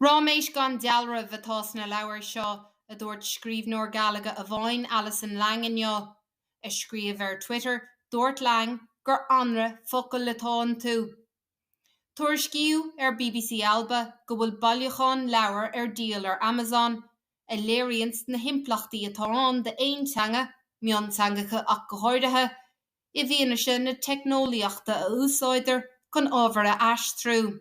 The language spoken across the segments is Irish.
Ráiméis gan dealramh atá sna leabhair seo, a dúirt scríbhneoir Gàidhlige amháin, Alison Lang inniu. Ag scríobh ar Twitter, dúirt Lang gur anraith focal atá iontu. Tuairiscíodh ar bbc Alba go bhfuil bailiúchán leabhar ar díol ar Amazon a léiríonns na himpleachtaí atá ann d'aon teanga, mionteangacha ach go háirithe, i bhfianaise na teicneolaíochta a úsáidtear chun ábhar a aistriú.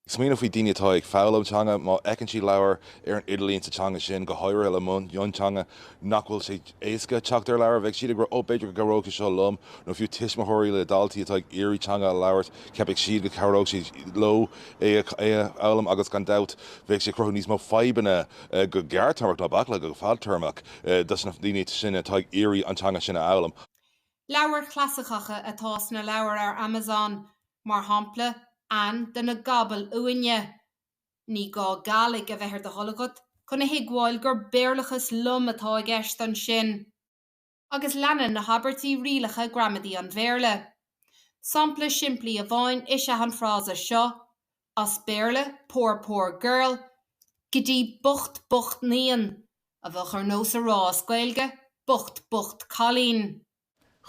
Smaoineamh faoi daoine atá ag foghlaim teanga, má fheiceann siad leabhar ar an idirlíon sa teanga sin, go háirithe le mionteanga, nach bhfuil sé éasca teacht ar leabhar, bheadh siad ag rá 'ó b'fhéidir go gcabhródh sé seo liom' nó fiú tuismitheoirí le daltaí atá ag iarraidh teanga a labhairt, ceapfaidh siad go cabhródh sé leo é a fhoghlaim agus gan dabht bheadh sé ag cruthú níos mó fadhbanna go gearrtéarmach ná bac le go fadtéarmach dos na daoine sin atá ag iarraidh an teanga sin a fhoghlaim. Leabhair chlasaiceacha atá sna leabhair ar Amazon, mar shampla Ann do na Gabbail Uaine. Ní gá Gàidhlig a bheith ar do thoil agat chun a thuigbheáil gur Béarlachas lom atá i gceist ansin. Agus leanann na habairtí rialacha gramadaí an Bhéarla. Sampla simplí amháin is ea an frása seo, as Béarla poor poor girl go dtí bocht bocht naíon, a bheadh ar nós a rá as Gaeilge bocht bocht cailín.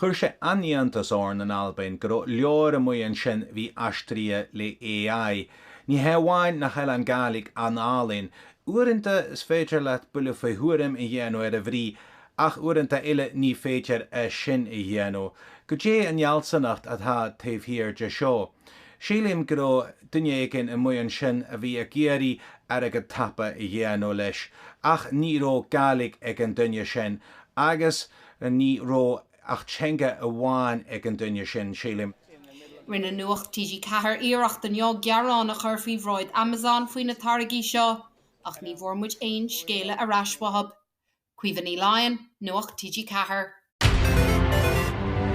Chuir sé an-iontas orainn in Albain go raibh leabhar amuigh ansin a bhí aistrithe le AI. Ní hé amháin nach bhfuil an Gàidhlig an-álainn, uaireanta is féidir leat buille faoi thuairim a dhéanamh ar a bhrí, ach uaireanta eile ní féidir é sin a dhéanamh. Goidé an fhealsúnacht atá taobh thiar de seo? Sílim go raibh duine éigin amuigh ansin a bhí ag iarraidh airgead tapa a dhéanamh leis, ach ní raibh Gàidhlig ag an duine sin, agus Ní raibh ach teanga amháin ag an duine sin, sílim. Rinne Nuacht TG4 iarracht inniu gearán a chur faoi bhráid Amazon faoi na táirgí seo, ach ní bhfuair muid aon scéala ar ais uathu. Caoimhe Ní Laighin, Nuacht TG4.